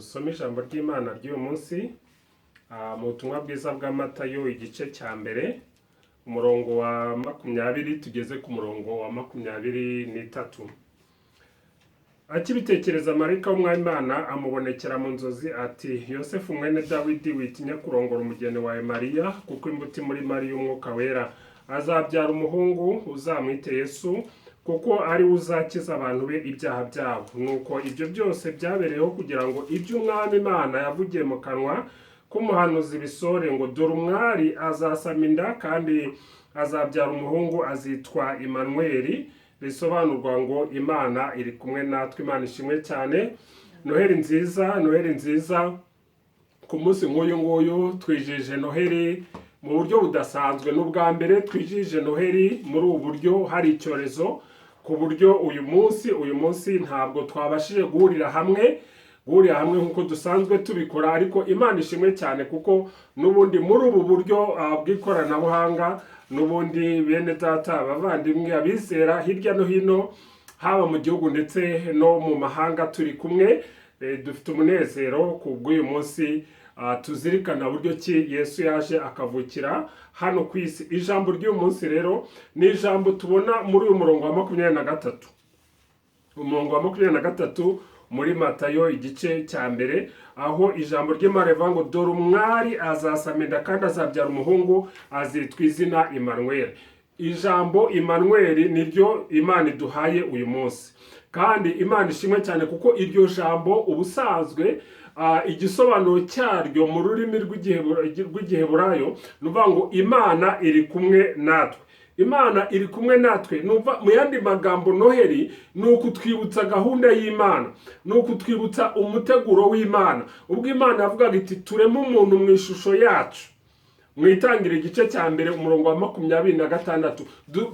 Dusome ijambo ry'Imana ry'uyu munsi mu butumwa bwiza bwa Matayo, igice cya mbere, umurongo wa 20 tugeze ku murongo wa 23. Akibitekereza, marayika w'Umwami Imana amubonekera mu nzozi ati: "Yosefu mwene Dawidi, witinya kurongora umugeni wawe Mariya, kuko imbuto muri Mariya y'Umwuka Wera. Azabyara umuhungu, uzamwite Yesu, kuko ari we uzakiza abantu be ibyaha byabo." Nuko ibyo byose byabereyeho kugira ngo ibyo Umwami Imana yavugiye mu kanwa k'umuhanuzi bisohore ngo: "Dore umwari azasama inda kandi azabyara umuhungu, azitwa Imanweli," bisobanurwa ngo Imana iri kumwe natwe. Imana ishimwe cyane. Noheli nziza, Noheli nziza. Ku munsi nk'uyu nguyu twijije Noheli mu buryo budasanzwe. Ni ubwa mbere twijije Noheli muri ubu buryo, hari icyorezo, ku buryo uyu munsi ntabwo twabashije guhurira hamwe nk'uko dusanzwe tubikora. Ariko Imana ishimwe cyane, kuko n'ubundi muri ubu buryo bw'ikoranabuhanga, n'ubundi bene data, abavandimwe, abizera hirya no hino, haba mu gihugu ndetse no mu mahanga, turi kumwe. Dufite umunezero ku bw'uyu munsi, tuzirikana buryo ki Yesu yaje akavukira hano ku isi. Ijambo ry'uyu munsi rero ni ijambo tubona muri uyu murongo wa 23, umurongo wa 23 muri Matayo igice cya mbere, aho ijambo ry'Imana rivuga ngo: "Dore umwari azasama inda kandi azabyara umuhungu, azitwa izina Imanweli." Ijambo Imanweli niryo Imana iduhaye uyu munsi, kandi Imana ishimwe cyane, kuko iryo jambo ubusanzwe igisobanuro cyaryo mu rurimi rw'Igiheburayo ni ukuvuga ngo Imana iri kumwe natwe. Imana iri kumwe natwe. Numva mu yandi magambo, Noheli ni ukutwibutsa gahunda y'Imana, ni ukutwibutsa umuteguro w'Imana, ubwo Imana yavugaga iti: "Tureme umuntu mu ishusho yacu," mu Itangira igice cya mbere, umurongo wa 26.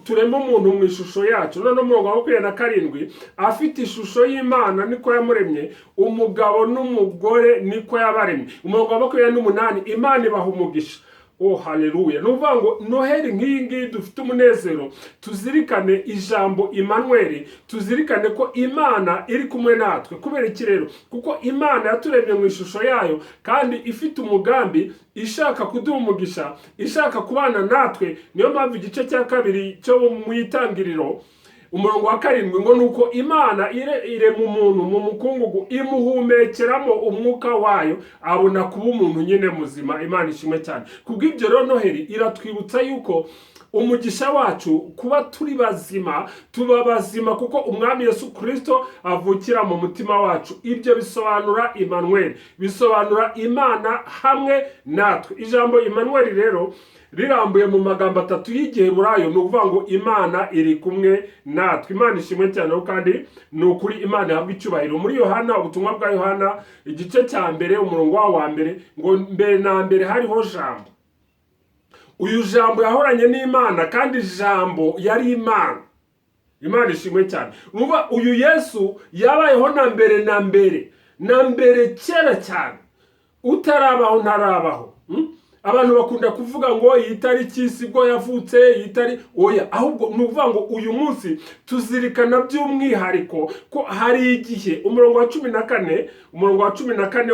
Tureme umuntu mu ishusho yacu. Noneho umurongo wa 27: "Afite ishusho y'Imana niko yamuremye, umugabo n'umugore niko yabaremye." Umurongo wa 28: "Imana ibaha umugisha." Oh, haleluya! Ni ukuvuga ngo Noheli nk'iyi ngiyi dufite umunezero, tuzirikane ijambo Imanweli, tuzirikane ko Imana iri kumwe natwe. Kubera iki rero? Kuko Imana yaturemye mu ishusho yayo kandi ifite umugambi, ishaka kuduha umugisha, ishaka kubana natwe. Niyo mpamvu igice cya kabiri cyo mu Itangiriro, umurongo wa 7 ngo: "Nuko Imana irema umuntu mu mukungugu, imuhumekeramo umwuka wayo, abona kuba umuntu nyine muzima." Imana ishimwe cyane. Kubw'ibyo rero, Noheli iratwibutsa yuko umugisha wacu kuba turi bazima, tuba bazima kuko Umwami Yesu Kirisito avukira mu mutima wacu. Ibyo bisobanura Imanweli, bisobanura Imana hamwe natwe. Ijambo Imanweli rero rirambuye mu magambo atatu y'Igiheburayo ni ukuvuga ngo Imana iri kumwe natwe. Imana ishimwe cyane, kandi ni ukuri Imana ihabwa icyubahiro. Muri Yohana, ubutumwa bwa Yohana igice cya mbere, umurongo wawo wa mbere ngo: "Mbere na mbere hariho Jambo. Uyu Jambo yahoranye n'Imana, kandi Jambo yari Imana." Imana ishimwe cyane. Urumva, uyu Yesu yabayeho na mbere na mbere na mbere, kera cyane, utarabaho ntarabaho. Abantu bakunda kuvuga ngo iyi tariki sibwo yavutse, iyi tari oya. Ahubwo ni ukuvuga ngo uyu munsi tuzirikana by'umwihariko ko hari igihe, umurongo wa 14, umurongo wa 14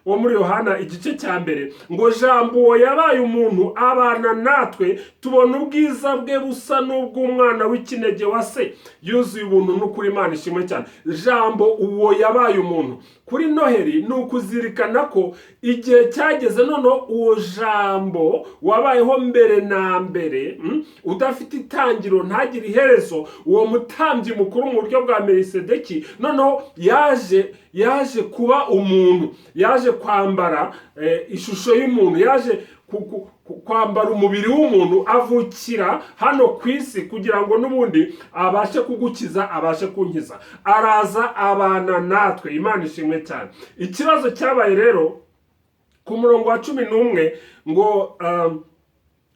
wo muri Yohana igice cya mbere ngo: "Jambo uwo yabaye umuntu, abana natwe, tubona ubwiza bwe busa n'ubw'umwana w'ikinege wa se, yuzuye ubuntu n'ukuri." Imana ishimwe cyane. Jambo uwo yabaye umuntu. Kuri Noheli ni ukuzirikana ko igihe cyageze, noneho uwo Jambo wabayeho mbere na mbere, udafite itangiro ntagire iherezo, uwo mutambyi mukuru mu buryo bwa Melisedeki, noneho yaje kuba umuntu, yaje kwambara ishusho y'umuntu, yaje kwambara umubiri w'umuntu, avukira hano ku isi kugira ngo n'ubundi abashe kugukiza, abashe kunkiza. Araza abana natwe. Imana ishimwe cyane. Ikibazo cyabaye rero ku murongo wa 11 ngo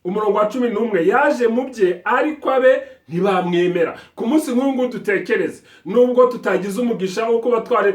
umurongo wa 11: "Yaje mu bye, ariko abe Ntibamwemera. Ku munsi nk'uyu nguyu dutekereze, nubwo tutagize umugisha wo kuba twari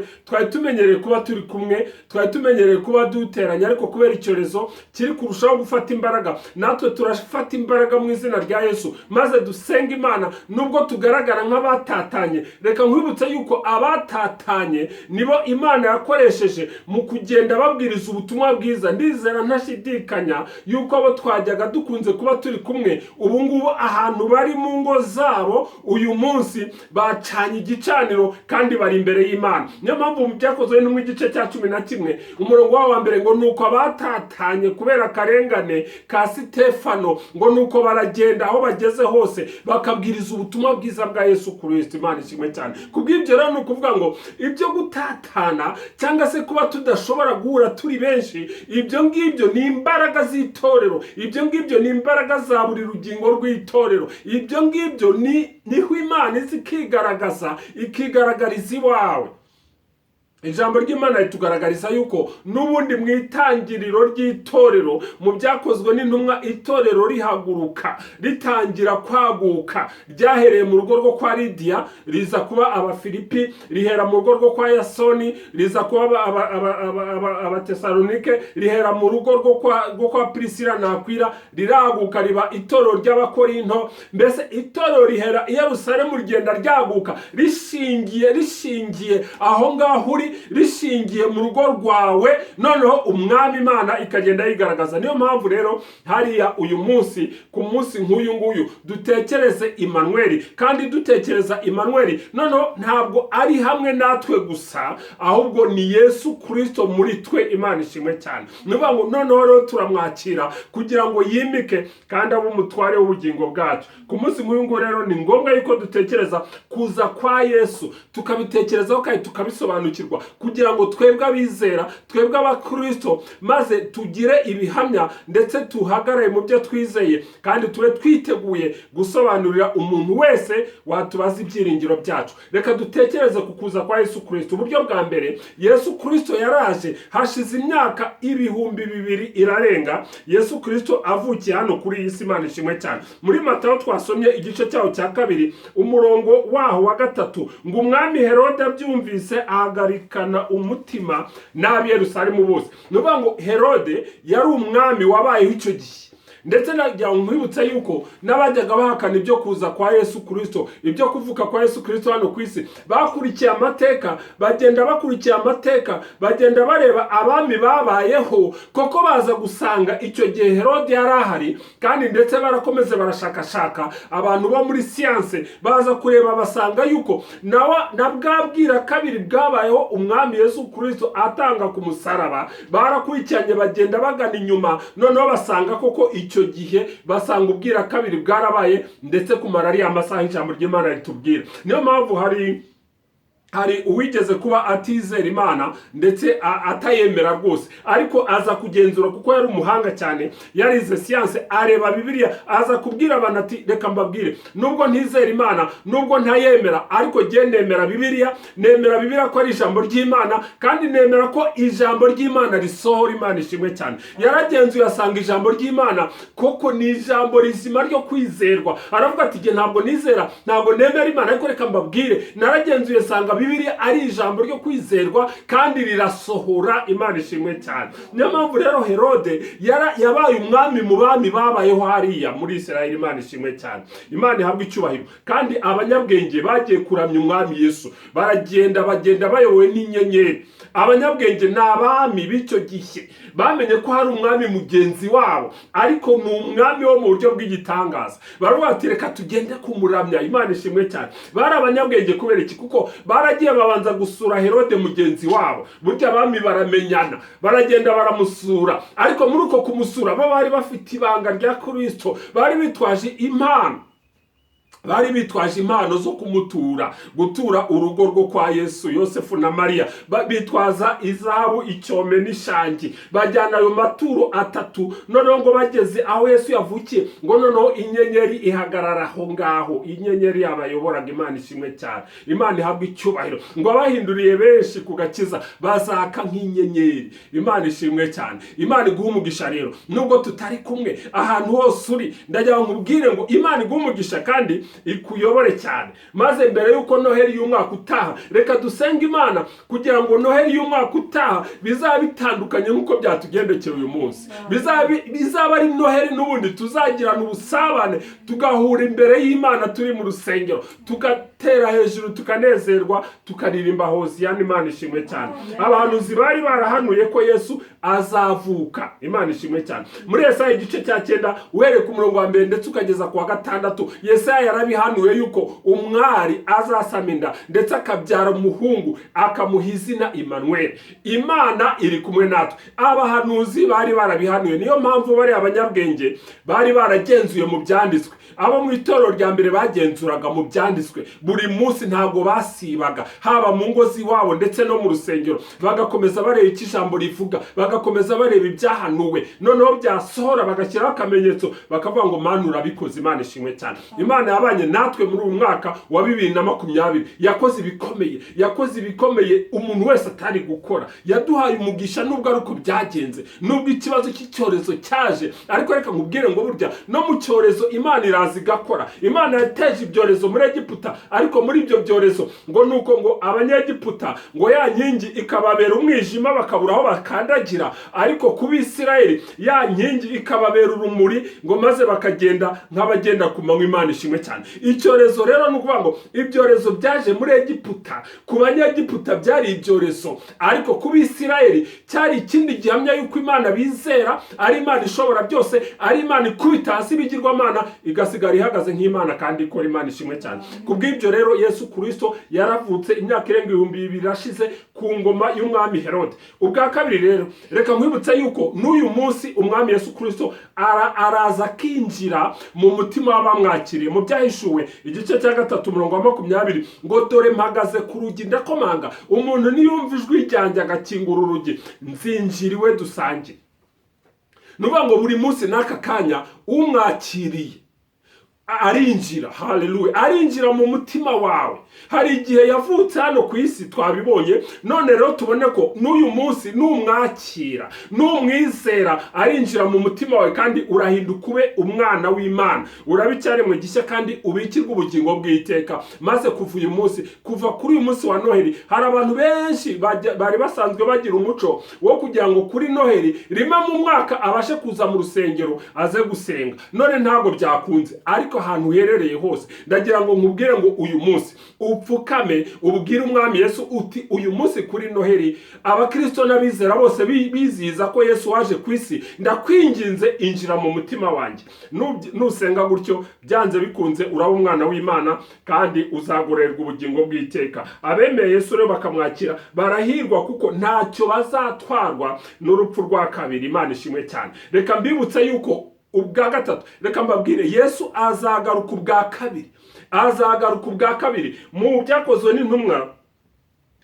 tumenyereye kuba turi kumwe, twari tumenyereye kuba duteranye, ariko kubera icyorezo kiri kurushaho gufata imbaraga, natwe turafata imbaraga mu izina rya Yesu maze dusenga Imana. Nubwo tugaragara nk'abatatanye, reka nkwibutse yuko abatatanye nibo Imana yakoresheje mu kugenda babwiriza ubutumwa bwiza. Ndizera ntashidikanya yuko abo twajyaga dukunze kuba turi kumwe ubu ngubu ahantu bari mu ngo zabo uyu munsi bacanye igicaniro kandi bari imbere y'Imana. Niyo mpamvu mu Byakozwe no mu gice cya 11 umurongo wabo wa mbere ngo nuko abatatanye kubera akarengane ka Sitefano, ngo nuko baragenda aho bageze hose bakabwiriza ubutumwa bwiza bwa Yesu Kristo. Imana ishimwe cyane. Kubw'ibyo rero ni ukuvuga ngo ibyo gutatana cyangwa se kuba tudashobora guhura turi benshi, ibyo ngibyo ni imbaraga z'itorero, ibyo ngibyo ni imbaraga za buri rugingo rw'itorero, ibyo ngibyo niho Imana izi ikigaragaza, ikigaragariza iwawe. Ijambo ry'Imana ritugaragariza yuko n'ubundi mu itangiriro ry'itorero, mu Byakozwe n'Intumwa, itorero rihaguruka ritangira kwaguka, ryahereye mu rugo rwo kwa Lidiya riza kuba Abafilipi, rihera mu rugo rwo kwa Yasoni riza kuba Abatesalonike, rihera mu rugo rwo kwa Priscilla na Akwila riraguka riba itorero ry'Abakorinto. Mbese itorero rihera i Yerusalemu rigenda ryaguka rishingiye aho ngaho uri, rishingiye mu rugo rwawe, noneho umwami Imana ikagenda yigaragaza. Niyo mpamvu rero hariya uyu munsi, ku munsi nk'uyu nguyu, dutekereze Emmanuel. Kandi dutekereza Emmanuel, noneho ntabwo ari hamwe natwe gusa, ahubwo ni Yesu Kristo muri twe. Imana ishimwe cyane. Ni ukuvuga ngo noneho rero turamwakira kugira ngo yimike kandi abe umutware w'ubugingo bwacu. Ku munsi nk'uyu nguyu rero ni ngombwa yuko dutekereza kuza kwa Yesu, tukabitekerezaho kandi tukabisobanukirwa, kugira ngo twebwe abizera, twebwe abakristo, maze tugire ibihamya ndetse tuhagarare mu byo twizeye, kandi tube twiteguye gusobanurira umuntu wese watubaza ibyiringiro byacu. Reka dutekereze ku kuza kwa Yesu Kristo. Uburyo bwa mbere, Yesu Kristo yaraje hashize imyaka 2000 irarenga Yesu Kristo avukiye hano kuri iyi si. Imana ishimwe cyane. Muri Matayo twasomye igice cyaho cya 2 umurongo waho wa 3, ngo umwami Herode abyumvise ahagarikana umutima n'ab'i Yerusalemu bose. Ni ukuvuga ngo Herode yari umwami wabayeho icyo gihe, ndetse nagira ngo nkwibutse yuko n'abajyaga bahakana ibyo kuza kwa Yesu Kristo, ibyo kuvuka kwa Yesu Kristo hano ku isi, bakurikiye amateka, bagenda bakurikiye amateka, bagenda bareba abami babayeho, koko baza gusanga icyo gihe Herode yari ahari. Kandi ndetse barakomeze barashakashaka, abantu bo muri siyanse baza kureba basanga yuko na bwa bwira kabiri bwabayeho umwami Yesu Kristo atanga ku musaraba, barakurikiranye bagenda bagana inyuma, noneho basanga koko icyo gihe basanga ubwira kabiri bwarabaye, ndetse kumara ariya masaha ijambo ry'Imana ritubwira. Niyo mpamvu hari uwigeze kuba atizera Imana ndetse atayemera rwose, ariko aza kugenzura kuko yari umuhanga cyane, yarize siyanse, areba Bibiliya, aza kubwira abantu ati reka mbabwire, nubwo ntizera Imana, nubwo ntayemera, ariko jye nemera Bibiliya, nemera Bibiliya ko ari ijambo ry'Imana, kandi nemera ko ijambo ry'Imana risohora. Imana ishimwe cyane. Yaragenzuye asanga ijambo ry'Imana koko ni ijambo rizima ryo kwizerwa. Aravuga ati jye ntabwo nizera, ntabwo nemera Imana, ariko reka mbabwire, naragenzuye nsanga Bibiliya ari ijambo ryo kwizerwa kandi rirasohora. Imana ishimwe cyane. Niyo mpamvu rero Herode yabaye umwami mu bami babayeho hariya muri Israel. Imana ishimwe cyane, Imana ihabwe icyubahiro. Kandi abanyabwenge bagiye kuramya umwami Yesu, baragenda bagenda bayobowe n'inyenyeri. Abanyabwenge ni abami b'icyo gihe, bamenye ko hari umwami mugenzi wabo, ariko ni umwami wo mu buryo bw'igitangaza. Baravuga bati reka tugende kumuramya. Imana ishimwe cyane. Bari abanyabwenge kubera iki? Kuko baragiye babanza gusura Herode mugenzi wabo. Burya abami baramenyana, baragenda baramusura, ariko muri uko kumusura bo bari bafite ibanga rya Kristo, bari bitwaje impano, bari bitwaje impano zo kumutura, gutura urugo rwo kwa Yesu, Yosefu na Mariya. Bitwaza izahabu, icyome n'ishangi, bajyana ayo maturo atatu. Noneho ngo bageze aho Yesu yavukiye, ngo noneho inyenyeri ihagarara aho ngaho, inyenyeri yabayoboraga. Imana ishimwe cyane, Imana ihabwe icyubahiro. Ngo abahinduriye benshi ku gakiza bazaka nk'inyenyeri. Imana ishimwe cyane, Imana iguhe umugisha. Rero nubwo tutari kumwe, ahantu hose uri ndagira ngo nkubwire ngo Imana iguhe umugisha. Kandi ikuyobore cyane. Maze mbere y'uko Noheli y'umwaka utaha, reka dusenge Imana kugira ngo Noheli y'umwaka utaha bizaba bitandukanye nk'uko byatugendekeye uyu munsi. Bizaba ari Noheli n'ubundi tuzagirana ubusabane, tugahura imbere y'Imana turi mu rusengero, tugatera hejuru, tukanezerwa, tukaririmba hoziyana. Imana ishimwe cyane. Abahanuzi bari barahanuye ko Yesu azavuka. Imana ishimwe cyane. Muri Yesaya igice cya 9, uhereye ku murongo wa 1 ndetse ukageza ku wa 6, Yesaya yarabihanuye yuko umwari azasama inda ndetse akabyara umuhungu, akamuha izina Immanuel, Imana iri kumwe natwe. Abahanuzi bari barabihanuye, niyo mpamvu bari abanyabwenge, bari baragenzuye mu byanditswe. Abo mu itorero rya mbere bagenzuraga mu byanditswe buri munsi, ntabwo basibaga, haba mu ngo z'iwabo ndetse no mu rusengero, bagakomeza bareba icyo ijambo rivuga, bagakomeza bareba ibyahanuwe, noneho byasohora bagashyiraho akamenyetso, bakavuga ngo Mana urabikoze. Imana ishimwe cyane. Imana yabanye natwe muri uyu mwaka wa 2020, yakoze ibikomeye, yakoze ibikomeye umuntu wese atari gukora. Yaduhaye umugisha nubwo ari uko byagenze, nubwo ikibazo cy'icyorezo cyaje. Ariko reka nkubwire ngo burya no mu cyorezo Imana iraza igakora. Imana yateje ibyorezo muri Egiputa, ariko muri ibyo byorezo ngo nuko ngo Abanyegiputa ngo ya nkingi ikababera umwijima bakabura aho bakandagira, ariko ku Bisirayeli ya nkingi ikababera urumuri, ngo maze bakagenda nk'abagenda ku manywa. Imana ishimwe cyane. Icyorezo rero ni ukuvuga ngo ibyorezo byaje muri Egiputa, ku Banyegiputa byari ibyorezo, ariko ku Bisirayeli cyari ikindi gihamya y'uko Imana bizera ari Imana ishobora byose, ari Imana ikubita hasi ibigirwamana igasigara ihagaze nk'Imana kandi ikora. Imana ishimwe cyane. Kubw'ibyo rero Yesu Kristo yaravutse imyaka irenga 2000 irashize ku ngoma y'umwami Herode. Ubwa kabiri rero, reka nkwibutse yuko n'uyu munsi umwami Yesu Kristo araza akinjira mu mutima w'abamwakiriye. Mu Byahishuwe igice cya 3 umurongo wa 20 ngo dore mpagaze ku rugi ndakomanga, umuntu niyumva ijwi ryanjye agakingura urugi, nzinjira iwe dusangire. Ni ukuvuga ngo buri munsi n'aka kanya umwakiriye arinjira. Haleluya, arinjira mu mutima wawe. Hari igihe yavutse hano ku isi, twabibonye. None rero tubone ko n'uyu munsi numwakira, numwizera, arinjira mu mutima wawe kandi urahinduka ube umwana w'Imana, uraba icyaremwe gishya kandi ubikirwe ubugingo bw'iteka. Maze kuva uyu munsi, kuva kuri uyu munsi wa Noheli, hari abantu benshi bari basanzwe bagira umuco wo kugira ngo kuri Noheli rimwe mu mwaka abashe kuza mu rusengero aze gusenga. None ntabwo byakunze, ariko ahantu uherereye hose ndagira ngo nkubwire ngo uyu munsi upfukame ubwire umwami Yesu uti uyu munsi kuri Noheli abakristo n'abizera bose bizihiza ko Yesu waje ku isi, ndakwinginze injira mu mutima wanjye. Nusenga gutyo byanze bikunze uraba umwana w'Imana kandi uzagororerwa ubugingo bw'iteka. Abemeye Yesu rero bakamwakira barahirwa kuko ntacyo bazatwarwa n'urupfu rwa kabiri. Imana ishimwe cyane. Reka mbibutse yuko ubwa gatatu, reka mbabwire, Yesu azagaruka ubwa kabiri, azagaruka ubwa kabiri. Mu Byakozwe n'Intumwa,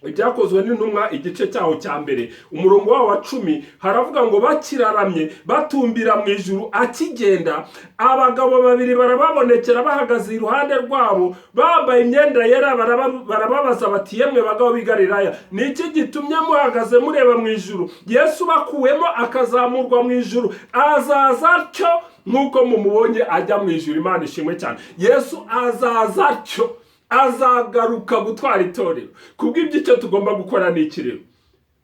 Ibyakozwe n'Intumwa igice cyaho cya 1 umurongo wawo wa 10, haravuga ngo bakiraramye batumbira mu ijuru akigenda, abagabo babiri barababonekera bahagaze iruhande rwabo bambaye imyenda yera, barababaza bati yemwe bagabo b'i Galilaya, ni iki gitumye muhagaze mureba mu ijuru? Yesu bakuwemo akazamurwa mu ijuru azaza atyo nk'uko mumubonye ajya mu ijuru. Imana ishimwe cyane. Yesu azaza atyo, azagaruka gutwara itorero. Kubw'ibyo icyo tugomba gukora ni iki rero?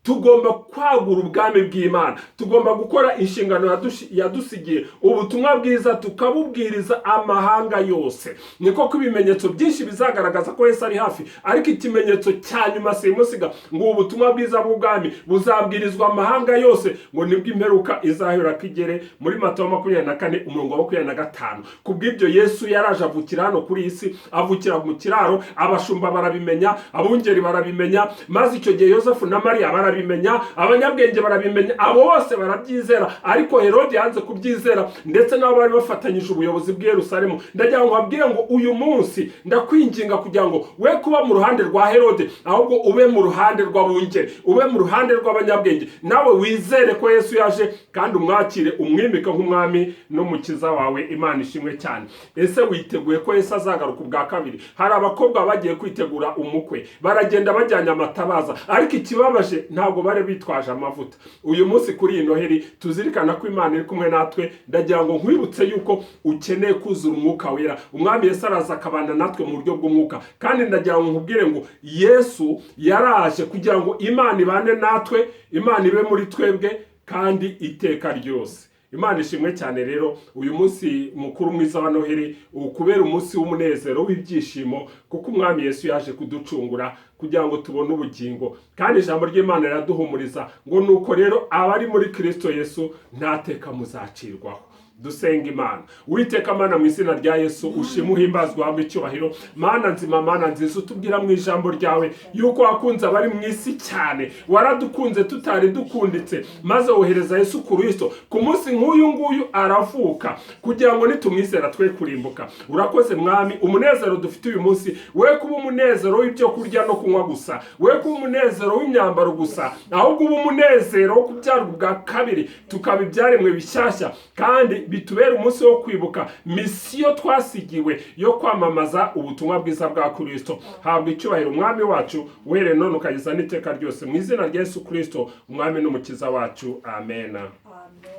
Tugomba kwagura ubwami bw'Imana, tugomba gukora inshingano yadusigiye, ubutumwa bwiza tukabubwiriza amahanga yose. Niko ko ibimenyetso byinshi bizagaragaza ko Yesu ari hafi, ariko ikimenyetso cya nyuma simusiga ngo ubutumwa bwiza bw'ubwami buzabwirizwa amahanga yose, ngo nibwo imperuka izahera kigere. Muri Matayo 24 umurongo wa 25. Kubw'ibyo Yesu yaraje avukira hano kuri iyi si, avukira mu kiraro, abashumba barabimenya, abungeri barabimenya, maze icyo gihe Yosefu na Mariya barabimenya, abanyabwenge barabimenya, abo bose barabyizera. Ariko Herode yanze kubyizera, ndetse n'abo bari bafatanyije ubuyobozi bw'i Yerusalemu. Ndagira ngo mbabwire ngo uyu munsi ndakwinginga kugira ngo we kuba mu ruhande rwa Herode, ahubwo ube mu ruhande rw'abungeri, ube mu ruhande rw'abanyabwenge, nawe wizere ko Yesu yaje kandi umwakire, umwimike nk'umwami n'umukiza wawe. Imana ishimwe cyane. Ese witeguye ko Yesu azagaruka ubwa kabiri? Hari abakobwa bagiye kwitegura umukwe, baragenda bajyanye amatabaza, ariko ikibabaje Ntabwo bari bitwaje amavuta. Uyu munsi kuri iyi Noheli tuzirikana ko Imana iri kumwe natwe. Ndagira ngo nkwibutse yuko ukeneye kuzura Umwuka Wera. Umwami Yesu araza akabana natwe mu buryo bw'umwuka. Kandi ndagira ngo nkubwire ngo Yesu yaraje kugira ngo Imana ibane natwe, Imana ibe muri twebwe kandi iteka ryose. Imana ishimwe cyane. Rero uyu munsi mukuru mwiza wa Noheli ukubera umunsi w'umunezero, w'ibyishimo, kuko Umwami Yesu yaje kuducungura kugira ngo tubone ubugingo. Kandi ijambo ry'Imana riraduhumuriza ngo: "Nuko rero abari muri Kristo Yesu nta teka muzacirwaho." Dusenga Imana. Uwiteka Mana, mu izina rya Yesu, ushima, uhimbazwa, uhabwe icyubahiro. Mana nzima, Mana nziza, utubwira mu ijambo ryawe yuko wakunze abari mu isi cyane. Waradukunze tutari dukunditse, maze wohereza Yesu Kristo ku munsi nk'uyu nguyu aravuka, kugira ngo nitumwizera twe kurimbuka. Urakoze, Mwami. Umunezero dufite uyu munsi we kuba umunezero w'ibyo kurya no kunywa gusa, we kuba umunezero w'imyambaro gusa, ahubwo uba umunezero wo kubyarwa ubwa kabiri, tukaba ibyaremwe bishyashya, kandi bitubere umunsi wo kwibuka misiyo twasigiwe yo kwamamaza ubutumwa bwiza bwa Kristo. Habwa icyubahiro, Umwami wacu, uhereye none ukageza n'iteka ryose, mu izina rya Yesu Kristo, Umwami n'Umukiza wacu, amena. Amen.